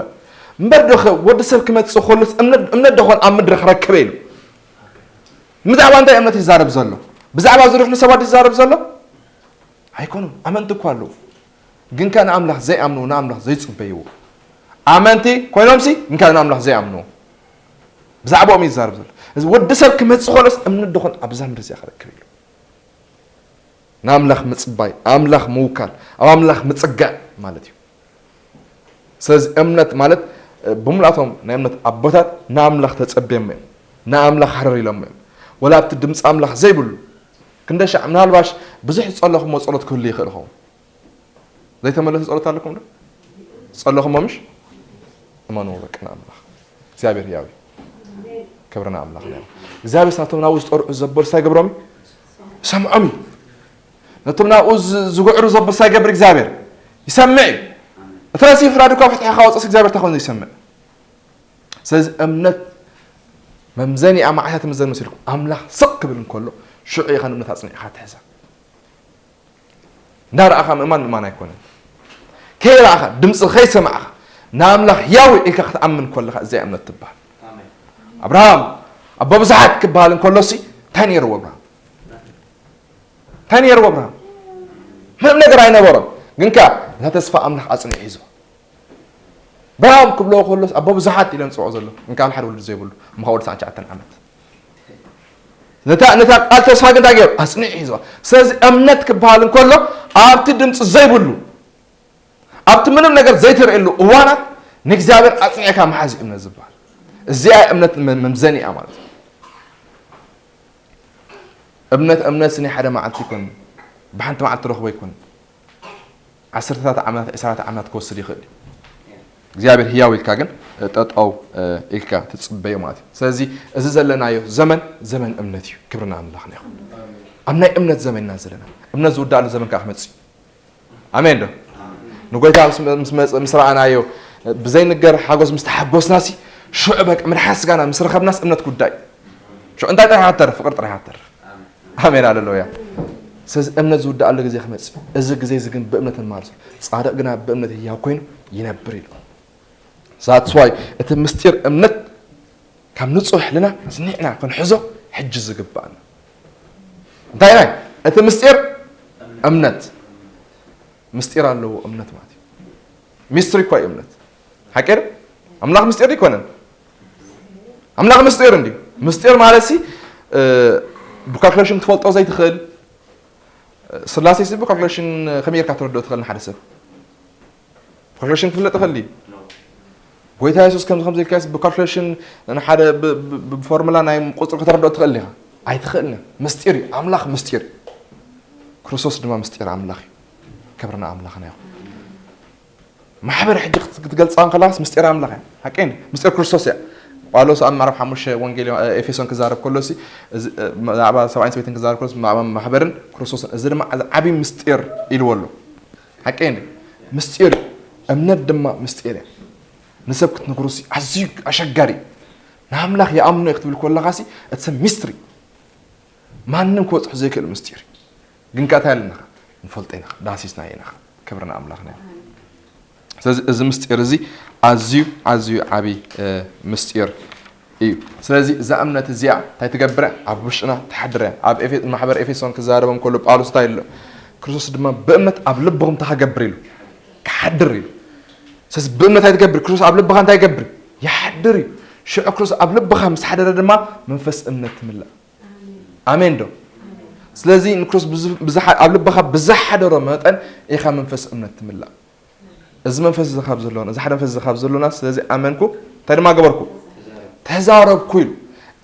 እምበር ዶኸ ወዲ ሰብ ክመፅእ ከሎስ እምነት ዶኾን ኣብ ምድሪ ክረክበ ኢሉ ብዛዕባ እንታይ እምነት ይዛረብ ዘሎ ብዛዕባ ዝርሕኑ ሰባት ይዛረብ ዘሎ ኣይኮኑን ኣመንቲ እኳ ኣለዉ ግንካ ንኣምላኽ ዘይኣምንዎ፣ ንኣምላኽ ዘይጽበይዎ ኣመንቲ ኮይኖምሲ፣ ግንካ ንኣምላኽ ዘይኣምንዎ፣ ብዛዕባኦም እዩ ዝዛረብ ዘሎ። እዚ ወዲ ሰብ ክመጽእ ከሎስ እምነት ደኾን ኣብዛ ምድሪ እዚኣ ክረክብ ኢሉ። ንኣምላኽ ምጽባይ፣ ኣምላኽ ምውካል፣ ኣብ ኣምላኽ ምጽጋዕ ማለት እዩ። ስለዚ እምነት ማለት፣ እ፣ ብሙላቶም ናይ እምነት ኣቦታት ንኣምላኽ ተጸብዮሞ እዮም። ንኣምላኽ ሃረር ኢሎሞ እዮም። ወላ ኣብቲ ድምፂ ኣምላኽ ዘይብሉ ክንደሻዕ ምናልባሽ ብዙሕ ዝጸለኹሞ ጸሎት ክህሉ ይኽእል ይኸውን። ዘይተመለሰ ጸሎት ኣለኩም ዶ? ዝጸለኹሞ ምሽ? እመኑ በቃ ንኣምላኽ። እግዚኣብሔር ህያው እዩ። ክብሪ ንኣምላኽ እዩ። እግዚኣብሔር ናቶም ናብኡ ዝጠርዑ ዘበሉ እንታይ ይገብሮም እዩ? ይሰምዖም እዩ። ነቶም ናብኡ ዝ-፣ ዝጉዕሩ ዘበሉ እንታይ ይገብር እግዚኣብሔር? ይሰምዕ እዩ። እቲ ረሲፍ ራድዮ ካብ ፍትሒ ካወፀስ እግዚኣብሔር እንታይ ኮይኑ ይሰምዕ? ስለዚ እምነት መምዘኒኣ መዓት እያ ትምዘን መሲልኩም። ኣምላኽ ስቕ ክብል እንከሎ ሽዑ ኢኻ ንእምነት ኣጽኒዕኻ ትሕዛ። እንዳረኣኻ ምእማን ምእማን ኣይኮነን። ከይረኣኻ፣ ድምፂ ከይሰማዕኻ፣ ንኣምላኽ ያው ኢልካ ክትኣምን ከለኻ እዚኣ እምነት ትበሃል። ኣሜን። ኣብርሃም ኣቦ ብዙሓት ክበሃል እንከሎሲ እንታይ ነይርዎ ኣብርሃም? እንታይ ነይርዎ ኣብርሃም? ምንም ነገር ኣይነበሮም። ግንካ እታ ተስፋ ኣምላኽ ኣጽኒዑ ሒዝዋ። ብርሃም ክብልዎ ከሎስ ኣቦ ብዙሓት ኢሎም ዝጽውዑ ዘለዉ፣ እንካል ሓደ ወልዲ ዘይብሉ፣ እሞ ካብ ወዲ ትስዓን ትሽዓተን ዓመት። ነታ፣ ነታ ቃል ተስፋ ግን እንታይ ገይሩ? ኣጽኒዑ ሒዝዋ። ስለዚ እምነት ክበሃል እንከሎ ኣብቲ ድምጺ ዘይብሉ፣ ኣብቲ ምንም ነገር ዘይትርእየሉ እዋናት ንእግዚኣብሔር ኣጽኒዕካ ምሓዝ እዩ እምነት ዝበሃል። እዚኣ እምነት መ-፣ መምዘኒ እያ ማለት እዩ። እምነት፣ እምነት ስኒ ሓደ መዓልቲ ይኮን፣ ብሓንቲ መዓልቲ ትረኽቦ ይኮን። ዓሰርተታት ዓመታት፣ ዕስራታት ዓመታት ክወስድ ይኽእል እዩ። እግዚኣብሔር ህያው ኢልካ ግን ጠጠው ኢልካ ትጽበዮ ማለት እዩ። ስለዚ እዚ ዘለናዮ ዘመን፣ ዘመን እምነት እዩ። ክብሪ ንኣምላኽና ይኹን። ኣብ ናይ እምነት ዘመን ኢና ዘለና። እምነት ዝውዳእሉ ዘመን ከዓ ክመጽእ እዩ። ኣሜን ዶ? ንጎይታ ምስ፣ ምስ መጽ-፣ ምስ ረኣናዮ፣ ብዘይንገር ሓጎስ ምስ ተሓጎስናሲ፣ ሽዑ በቃ ምድሓን ስጋና ምስ ረኸብናስ እምነት ጉዳይ። ሽዑ እንታይ ጥራሕ ኣተርፍ? ፍቕሪ ጥራሕ ኣተርፍ። ኣሜን፣ ሃሌሉያ። ስለዚ እምነት ዝውዳእሉ ግዜ ክመጽእ፣ እዚ ግዜ እዚ ግን ብእምነት ንመሃር። ጻድቕ ግና ብእምነት ህያው ኮይኑ ይነብር ኢሉ። That's why እቲ ምስጢር እምነት ካብ ንጹህ ሕልና ኣጽኒዕና ክንሕዞ ሕጂ ዝግባእና። እንታይ ናይ እቲ ምስጢር? እምነት። ምስጢር ኣለዎ እምነት ማለት እዩ። ሚስትሪ እኮ እዩ እምነት። ሓቂ ዶ? ኣምላኽ ምስጢር ኣይኮነን። ኣምላኽ ምስጢር እንድዩ። ምስጢር ማለት ሲ፣ እ፣ ብካልኩሌሽን ክትፈልጦ ዘይትኽእል፣ እ፣ ስላሴ ሲ ብካልኩሌሽን ከመይ ጌርካ ትረድኦ ትኽእል ንሓደ ሰብ? ብካልኩሌሽን ክፍለጥ ይኽእል ድዩ? ጎይታ የሱስ ከምዚ ከምዚ ኢልካስ ብካልኩሌሽን ንሓደ ብ-፣ ብ-፣ ብፎርሙላ ናይ ቁጽሪ ከተረድኦ ትኽእል ዲኻ? ኣይትኽእልን። ምስጢር እዩ። ኣምላኽ ምስጢር እዩ። ክርስቶስ ድማ ምስጢር ኣምላኽ እዩ። ክብሪ ንኣምላኽና ይኹን። ማሕበር ሕጂ ክት-፣ ክትገልጻ እንከላስ ምስጢር ኣምላኽ እያ። ሓቂ እንዲ? ምስጢር ክርስቶስ እያ። ጳውሎስ ኣብ ምዕራፍ ሓሙሽተ ወንጌል ዮ-፣ ኤፌሶን ክዛረብ ከሎ ሲ፣ እዚ፣ እ፣ ብዛዕባ ሰብኣይን ሰበይትን ክዛረብ ከሎ ሲ፣ ብዛዕባ ማሕበርን ክርስቶስን፣ እዚ ድማ ዓቢ ምስጢር ኢልዎ ኣሎ። ሓቂ እንዲ? ምስጢር እዩ። እምነት ድማ ምስጢር እያ። ንሰብ ክትነግሮ ሲ ኣዝዩ ኣሸጋሪ እዩ። ንኣምላኽ ይኣምኖ እየ ክትብል ከለኻ ሲ፣ it's a mystery። ማንም ክበጽሖ ዘይክእል ምስጢር እዩ። ግን ከኣ እንታይ ኣለና? ንፈልጦ ኢና፣ ዳህሲስናዮ ኢና። ክብሪ ንኣምላኽና ይኹን። ስለዚ እዚ ምስጢር እዚ ኣዝዩ፣ ኣዝዩ ዓቢ፣ እ፣ ምስጢር እዩ። ስለዚ እዛ እምነት እዚኣ እንታይ ትገብር እያ? ኣብ ውሽጥና ትሓድር እያ። ኣብ ኤፌ-፣ ማሕበር ኤፌሶን ክዛረቦም ከሎ ጳውሎስ እንታይ ኢሉ? ክርስቶስ ድማ ብእምነት ኣብ ልብኹም እንታይ ክገብር ኢሉ? ክሓድር ኢሉ። ስለዚ ብእምነት እንታይ ትገብር? ክርስቶስ ኣብ ልብኻ እንታይ ይገብር? ይሓድር እዩ። ሽዑ ክርስቶስ ኣብ ልብኻ ምስ ሓደረ ድማ መንፈስ እምነት ትምላእ። ኣሜን ዶ? ስለዚ ንክርስቶስ ብዝ-፣ ብዝሓ-፣ ኣብ ልብኻ ብዝሓደሮ መጠን ኢኻ መንፈስ እምነት ትምላእ። እዚ መንፈስ እዚ ካብ ዘሎና፣ እዚ ሓደ መንፈስ እዚ ካብ ዘሎና፣ ስለዚ ኣመንኩ፣ እንታይ ድማ ገበርኩ? ተዛረብኩ ኢሉ።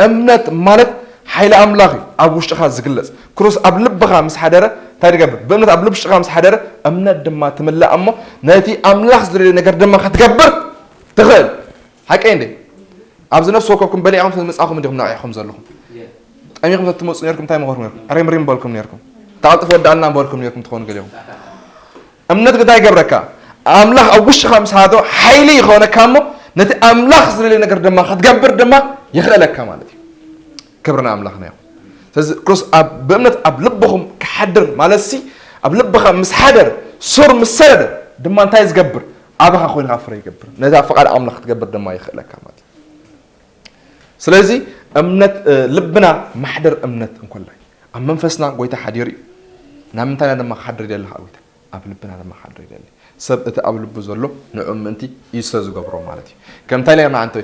እምነት ማለት ሓይሊ ኣምላኽ እዩ ኣብ ውሽጥኻ ዝግለጽ። ክርስቶስ ኣብ ልብኻ ምስ ሓደረ እንታይ ትገብር? ብእምነት ኣብ ልብ ውሽጥኻ ምስ ሓደረ እምነት ድማ ትምላእ እሞ ነቲ ኣምላኽ ዝደልዮ ነገር ድማ ክትገብር ትኽእል። ሓቀይ እንዴ? ኣብዚ ነፍሲ ወከፍኩም በሊዕኹም መጻኹም እንዲኹም ነቒሕኩም ዘለኹም። ጠሚኹም ተትመጹ ነርኩም እንታይ ምኾንኩም ነርኩም? ዕሪምሪም በልኩም ነርኩም። ተቐልጥፍ ወዳእና በልኩም ነርኩም ትኾኑ ገሊኹም። እምነት እንታይ ይገብረካ? ኣምላኽ ኣብ ውሽጥኻ ምስ ሃዶ ሓይሊ ይኾነካ እሞ ነቲ ኣምላኽ ዝደልዮ ነገር ድማ ክትገብር ድማ ይኽእለካ ማለት እዩ። ክብሪ ንኣምላኽና ይኹን። ስለዚ ክርስቶስ ኣብ፣ ብእምነት ኣብ ልብኹም ክሓድር ማለት ሲ፣ ኣብ ልብኻ ምስ ሓደር፣ ሱር ምስ ሰደደ ድማ እንታይ ዝገብር? ኣባኻ ኮይንካ ፍረ ይገብር። ነዛ ፍቓድ ኣምላኽ ክትገብር ድማ ይኽእለካ ማለት እዩ። ስለዚ እምነት፣ እ፣ ልብና ማሕደር እምነት እንኮላይ ኣብ መንፈስና ጎይታ ሓዲሩ እዩ። ናብ ምንታይና ድማ ክሓድር ይደሊ ከዓ ጎይታ? ኣብ ልብና ድማ ክሓድር ይደሊ። ሰብ እቲ ኣብ ልቡ ዘሎ ንዑ ምእንቲ እዩ ስለ ዝገብሮ ማለት እዩ። ከምታይ ኢልና ንዓንተ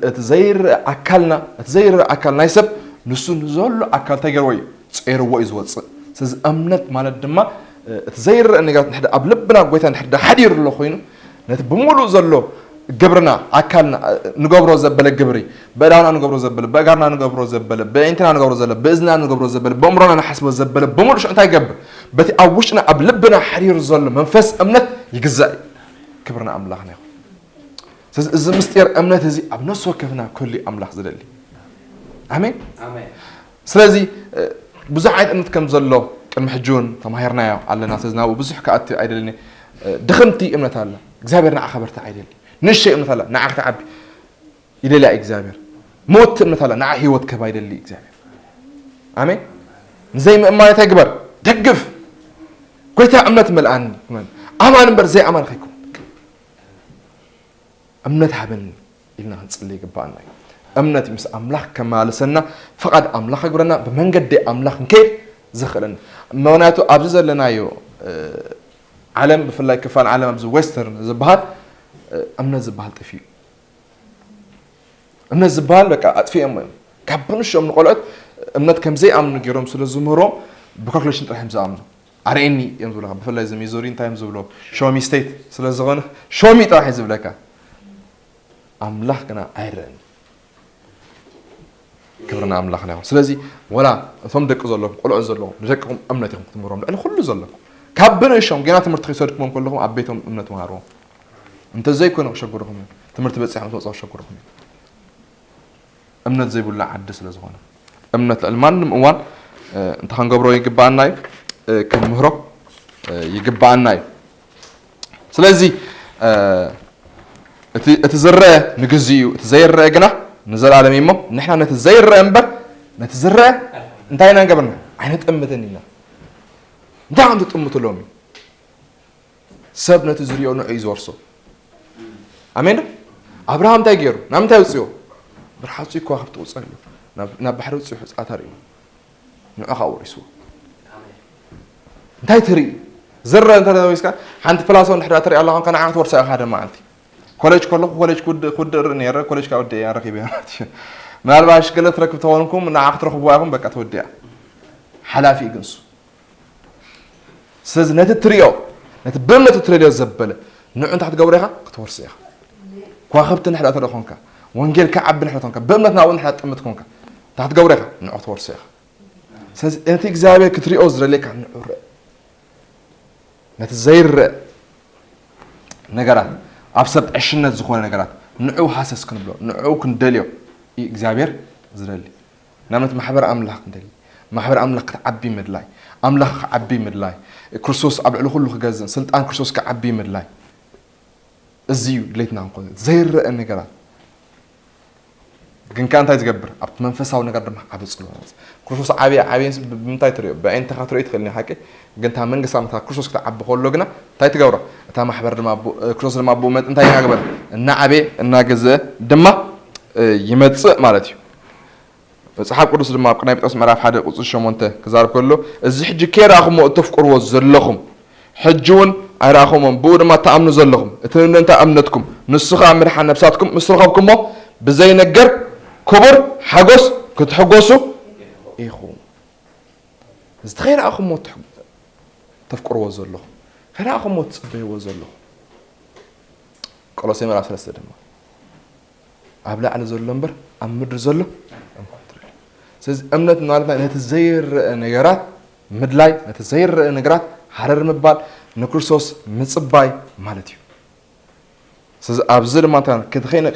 እቲ ዘይርእ ኣካልና እቲ ዘይርእ ኣካል ናይ ሰብ ንሱ ንዘሎ ኣካል እንታይ ገርዎ እዩ? ጸይርዎ እዩ ዝወፅእ። ስለዚ እምነት ማለት ድማ እቲ ዘይርእ ነገር ንሕደ ኣብ ልብና ጎይታ ንሕደ ሓዲሩ ኣሎ ኮይኑ ነቲ ብምሉእ ዘሎ ግብርና ኣካልና ንገብሮ ዘበለ ግብሪ ብእዳና ንገብሮ ዘበለ ብእጋርና ንገብሮ ዘበለ ብእንትና ንገብሮ ዘለ ብእዝና ንገብሮ ዘበለ ብእምሮና ንሓስቦ ዘበለ ብምሉእ ሽዑ እንታይ ይገብር? በቲ ኣብ ውሽጥና ኣብ ልብና ሓዲሩ ዘሎ መንፈስ እምነት ይግዛእ እዩ። ክብርና ኣምላኽና ይኹን። ስለዚ እዚ ምስጢር እምነት እዚ ኣብ ነፍሲ ወከፍና ክህሉ ኣምላኽ ዝደሊ። ኣሜን። ስለዚ ብዙሕ ዓይነት እምነት ከም ዘሎ ቅድሚ ሕጂ እውን ተማሂርናዮ ኣለና። ስለዚ ናብኡ ብዙሕ ክኣቲ ኣይደልን። ድኽምቲ እምነት ኣላ። እግዚኣብሔር ንዓ ከበርታ ኣይደሊ። ንእሽተይ እምነት ኣላ። ንዓ ክትዓቢ ይደልያ እግዚኣብሔር። ምውቲ እምነት ኣላ። ንዓ ህይወት ክህባ ይደሊ እግዚኣብሔር። ኣሜን። ንዘይምእማን እንታይ ግበር? ደግፍ። ጎይታ እምነት መልኣኒ። ኣማን እምበር ዘይኣማን ከይኮን እምነት ሃበኒ ኢልና ክንጽሊ ይግባኣና እዩ። እምነት ምስ ኣምላኽ ከመላለሰና፣ ፍቓድ ኣምላኽ ከግብረና፣ ብመንገዲ ኣምላኽ ክንከይድ ዘኽእለና። ምኽንያቱ ኣብዚ ዘለናዮ ዓለም፣ ብፍላይ ክፋል ዓለም ኣብዚ ዌስተርን ዝበሃል እምነት ዝበሃል ጠፊኡ። እምነት ዝበሃል በቃ ኣጥፊኦሞ እዮም። ካብ ብንሽኦም ንቆልዑት እምነት ከም ዘይኣምኑ ገይሮም ስለ ዝምህሮም ብካልኩሌሽን ጥራሕ እዮም ዝኣምኑ። ኣርእየኒ እዮም ዝብለካ። ብፍላይ እዚ ሚዙሪ እንታይ እዮም ዝብሎ? ሾሚ ስቴት ስለ ዝኾነ ሾሚ ጥራሕ እዩ ዝብለካ። ኣምላኽ ግና ኣይረአን። ክብርና ኣምላኽና ይኹን። ስለዚ ወላ እቶም ደቂ ዘለኹም ቆልዑ ዘለኹም ንደቅኹም እምነት ኢኹም ክትምህሮም ልዕሊ ኩሉ ዘለኩም ካብ ብንእሾም ጌና ትምህርቲ ከይሰድኩሞም ከለኹም ኣብ ቤቶም እምነት መሃርዎም። እንተዘይኮነ ክሸግርኹም እዮም። ትምህርቲ በፂሖም ትወፅኦ ክሸግርኹም እዮም። እምነት ዘይብሉ ዓዲ ስለ ዝኾነ እምነት ልዕሊ ማንም እዋን እንታይ ክንገብሮ ይግባኣና እዩ? ክንምህሮ ይግባኣና እዩ። ስለዚ እቲ ዝረአ ንግዜኡ እቲ ዘይረአ ግና ንዘለኣለም እዩ እሞ ንሕና ነቲ ዘይረአ እምበር ነቲ ዝረአ እንታይ ኢና ንገብርና ኣይነጠምትን ኢና። እንታይ ከም ትጥምቱ ሎሚ ሰብ ነቲ ዝሪኦ ንዑ እዩ ዝወርሶ። ኣሜን ዶ? ኣብርሃም እንታይ ገይሩ? ናብ ምንታይ ውፅዮ? ብርሓፁ እዩ ከዋኽብቲ ውፅእ ኣሎ። ናብ ባሕሪ ውፅኡ ሕፃታ ርእዩ። ንዑ ከዓ ወሪስዎ። እንታይ ትርኢ? ዝረ እንተ ወስካ ሓንቲ ፕላሶ እንድሕዳ ትርኢ ኣለኻ ከነዓ ክትወርሳ ኢኻ ሓደ መዓልቲ። ኮሌጅ ከለኹ ኮሌጅ ክውድእ ርኢ ነይረ። ኮሌጅ ከዓ ወዲአ ረኪበ ማለት እዩ። ምናልባት ሽገለ ትረክብ ተኾንኩም ንዓ ክትረኽብዋ ኢኹም በቃ ተወዲኣ። ሓላፊ እዩ ግን እሱ። ስለዚ ነቲ ትሪኦ ነቲ ብእምነት እትደልዮ ዘበለ ንዑ እንታይ ክትገብሮ ኢኻ? ክትወርሶ ኢኻ። ከዋኽብቲ ንሕዳ ተደ ኮንካ ወንጌል ክዓቢ ንሕዳ ተኾንካ ብእምነት ናብኡ ንሕዳ ትጥምት ኮንካ እንታይ ክትገብሮ ኢኻ? ንዑ ክትወርሶ ኢኻ። ስለዚ ነቲ እግዚኣብሔር ክትሪኦ ዝደልየካ ንዑ ርእ። ነቲ ዘይረእ ነገራት ኣብ ሰብ ዕሽነት ዝኾነ ነገራት ንዑ ሃሰስ ክንብሎ ንዑ ክንደልዮ እዩ እግዚኣብሔር ዝደሊ። ንኣብነት ማሕበር ኣምላኽ ክንደሊ ማሕበር ኣምላኽ ክትዓቢ ምድላይ ኣምላኽ ክዓቢ ምድላይ ክርስቶስ ኣብ ልዕሊ ኩሉ ክገዝእ ስልጣን ክርስቶስ ክዓቢ ምድላይ እዚ እዩ ድሌትና ክንኮን ዘይረአ ነገራት ግን ከ እንታይ ዝገብር ኣብቲ መንፈሳዊ ነገር ድማ ዓቢ ጽልዋ ክርስቶስ ዓብየ ዓብየን ብምንታይ ትሪኦ ብኣይንትኻ ትሪኦ ትኽእል ሓቂ ግን እታ መንግስቲ ኣምላኽ ክርስቶስ ክትዓቢ ከሎ ግና እንታይ ትገብሮ እታ ማሕበር ድማ ክርስቶስ ድማ ብኡ መጥ እንታይ እናግበር እናዓበየ እናገዘ ድማ ይመጽእ ማለት እዩ። መጽሓፍ ቅዱስ ድማ ኣብ ቅናይ ጴጥሮስ ምዕራፍ ሓደ ቁጽሪ ሸሞንተ ክዛረብ ከሎ እዚ ሕጂ ከይረኣኹሞ እተፍቅርዎ ዘለኹም ሕጂ እውን ኣይረኣኹሞን ብኡ ድማ ትኣምኑ ዘለኹም እቲ ንምንታይ እምነትኩም ንሱ ኸኣ ምድሓን ነብሳትኩም ምስ ረኸብኩሞ ብዘይነገር ክቡር ሓጎስ ክትሕጎሱ ኢኹም። እዚ ከይረኣኹሞ ተፍቅርዎ ዘለኹም ከይረኣኹሞ ትጽበይዎ ዘለኹም ቆሎሴ ምዕራፍ ሰለስተ ድማ ኣብ ላዕሊ ዘሎ እምበር ኣብ ምድሪ ዘሎ ኣይኮነን። ስለዚ እምነት ማለትና ነቲ ዘይረአ ነገራት ምድላይ ነቲ ዘይረአ ነገራት ሃረር ምባል ንክርስቶስ ምጽባይ ማለት እዩ። ስለዚ ኣብዚ ድማ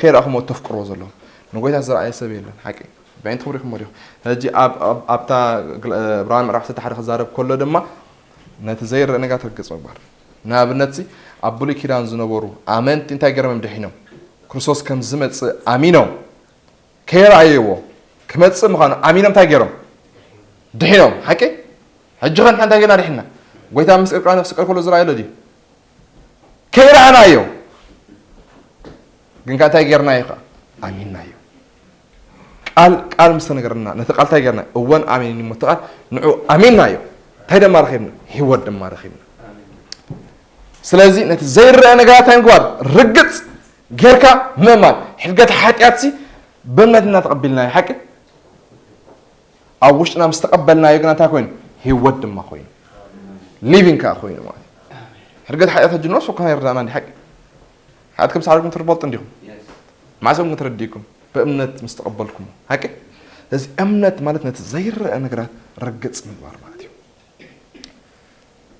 ከይረኣኹሞ ተፍቅርዎ ዘለኹም ንጎይታ ዝረኣየ ሰብ የለን ሓቂ ብዕንትኹም ሪኹሞ ዲኹም? ሕጂ ኣብታ ዕብራውያን ምዕራፍ ሰተ ሓደ ክዛረብ ከሎ ድማ ነቲ ዘይረአ ነገራት ርግጽ ምግባር ንኣብነት ኣብ ብሉይ ኪዳን ዝነበሩ ኣመንቲ እንታይ ገይሮም እዮም ድሒኖም? ክርስቶስ ከም ዝመጽእ ኣሚኖም ከይረኣይዎ ክመጽእ ምዃኑ ኣሚኖም እንታይ ገይሮም? ድሒኖም ሓቂ? ሕጂ ኸ ንሕና እንታይ ገይርና ድሒንና? ጎይታ ምስ ቅርቃን ክስቀል ከሎ ዝረኣየሎ ድዩ? ከይረኣናዮ ግን ከ እንታይ ገይርናዮ ኸ? ኣሚንናዮ። ቃል ቃል ምስ ተነገረና ነቲ ቃል እንታይ ገይርና? እወን ኣሜን እሞ እቲ ቃል ንዑ ኣሚንናዮ። እንታይ ድማ ረኺብና? ህይወት ድማ ረኺብና። ስለዚ ነቲ ዘይረአ ነገራት እንታይ ምግባር? ርግጽ ጌርካ ምእማን። ሕድገት ሓጢኣትሲ ብእምነት ኢና ተቐቢልናዮ፣ ሓቂ? ኣብ ውሽጥና ምስ ተቐበልናዮ ግና እንታይ ኮይኑ? ህይወት ድማ ኮይኑ። ሊቪንግ ከኣ ኮይኑ ማለት እዩ። ሕድገት ሓጢኣት ሕጂ ንሱ እኳ ይርዳእና እንዲ ሓቂ? ሓጢኣት ከም ሳዕርኩም ትፈልጡ እንዲኹም? መዓስ እዮም ተረዲእኩም? ብእምነት ምስ ተቐበልኩሞ። ሓቂ? ስለዚ እምነት ማለት ነቲ ዘይረአ ነገራት ርግጽ ምግባር ማለት እዩ።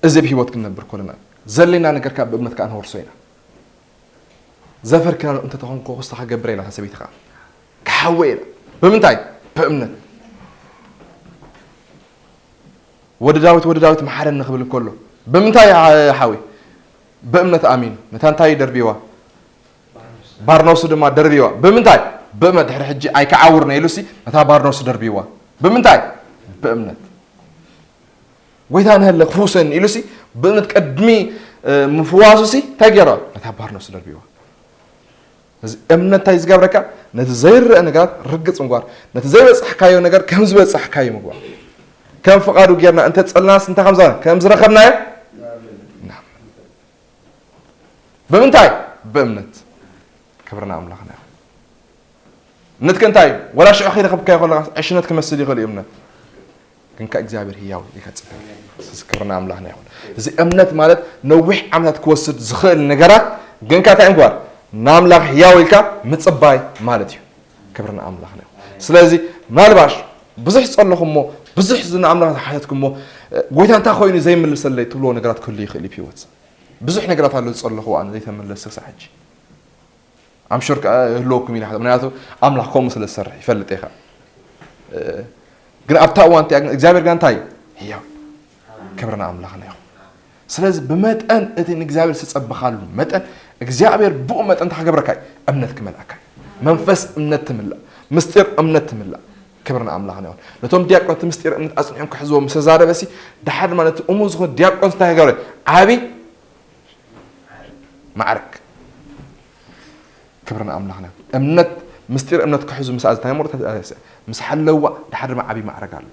እዚ ኣብ ህይወት ክንነብር ከለና ዘለና ነገር ካብ ብእምነት ከኣ ንወርሶ ኢና። ዘፈር ክናሉ እንተተኾንኩ ክስታ ክገብር ኢላ ሰበይቲ ከኣ ክሓወ ኢላ። ብምንታይ? ብእምነት። ወዲ ዳዊት፣ ወዲ ዳዊት፣ መሓረኒ ክብል እንከሎ ብምንታይ ሓ-፣ ሓዊ? ብእምነት ኣሚኑ። ነታ እንታይ ደርቢዋ? ባርኖሱ ድማ ደርቢዋ። ብምንታይ? ብእምነት። ድሕሪ ሕጂ ኣይከዓውርነ ኢሉሲ ነታ ባርኖሱ ደርቢዋ። ብምንታይ? ብእምነት። ጎይታ ንሀለ ክፍውሰኒ ኢሉሲ ብእምነት ቅድሚ፣ እ፣ ምፍዋሱሲ እንታይ ገይራ? ነታ ባርኖሱ ደርቢዋ። እዚ እምነት እንታይ ዝገብረካ? ነቲ ዘይረአ ነገራት ርግጽ ምግባር፣ ነቲ ዘይበጻሕካዮ ነገር ከም ዝበጻሕካዮ ምግባር። ከም ፍቓዱ ጌርና እንተ ጸልናስ እንታይ ከም ዝረ-፣ ከም ዝረኸብናዮ? ና። ብምንታይ? ብእምነት። ክብርና ኣምላኽና ይኹን። እምነትከ እንታይ እዩ? ወላ ሽዑ ከይረኸብካዮ ከለኻ ዕሽነት ክመስል ይኽእል እዩ እምነት። ግን ከ እግዚኣብሔር ህያው እዩ ከጽብቅ። እዚ ክብርና ኣምላኽና ይኹን። እዚ እምነት ማለት ነዊሕ ዓመታት ክወስድ ዝኽእል ነገራት ግን ከ እንታይ ምግባር? ንኣምላኽ ህያው ኢልካ ምጽባይ ማለት እዩ። ክብርና ኣምላኽና ይኹን። ስለዚ ምናልባሽ ብዙሕ ዝጸለኹሞ፣ ብዙሕ ንኣምላኽ ዝሓተትኩሞ፣ ጎይታ እንታይ ኮይኑ ዘይምልሰለይ ትብልዎ ነገራት ክህሉ ይኽእል እዩ ህይወት። ብዙሕ ነገራት ኣሎ ዝጸለኹዎ ኣነ ዘይተመለሰ ክሳዕ ሕጂ። ኣምሹር ከኣ ይህልወኩም ኢለ ሓሰብ። ምክንያቱ ኣምላኽ ከምኡ ስለ ዝሰርሕ ይፈልጥ እየ ከኣ። እ፣ ግን ኣብታ እዋን እቲኣ ግን እግዚኣብሔር ግን እንታይ እዩ? ህያው። ክብርና ኣምላኽና ይኹን። ስለዚ ብመጠን እቲ ንእግዚኣብሔር ዝተጸበኻሉ መጠን እግዚኣብሔር ብኡ መጠን እንታይ ክገብረካ እዩ? እምነት ክመልኣካ እዩ። መንፈስ እምነት ትምላእ። ምስጢር እምነት ትምላእ። ክብርና ኣምላኽና ይኹን። ነቶም ዲያቆን እቲ ምስጢር እምነት ኣጽኒዖም ክሕዝዎ ምስ ተዛረበሲ፣ ድሓር ድማ ነቲ እሙን ዝኾነ ዲያቆን እንታይ ክገብረ? ዓቢ ማዕረግ። ክብርና ኣምላኽና። እምነት፣ ምስጢር እምነት ክሕዙ ምስ ኣዝታይ ሞርተ-፣ ምስ ሓለዋ ድሓር ድማ ዓቢ ማዕረግ ኣሎ።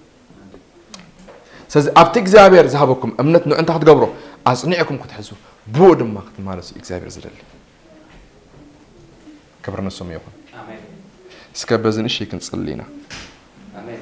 ስለዚ ኣብቲ እግዚኣብሔር ዝሃበኩም እምነት ንዑ እንታይ ክትገብሮ? ኣጽኒዕኩም ክትሕዙ። ብኡ ድማ ክትማለሱ እግዚኣብሔር ዝደሊ። ክብሪ ንስሙ ይኹን። ኣሜን። እስከ በዚ ንእሽተይ ክንጽሊ ኢና። ኣሜን።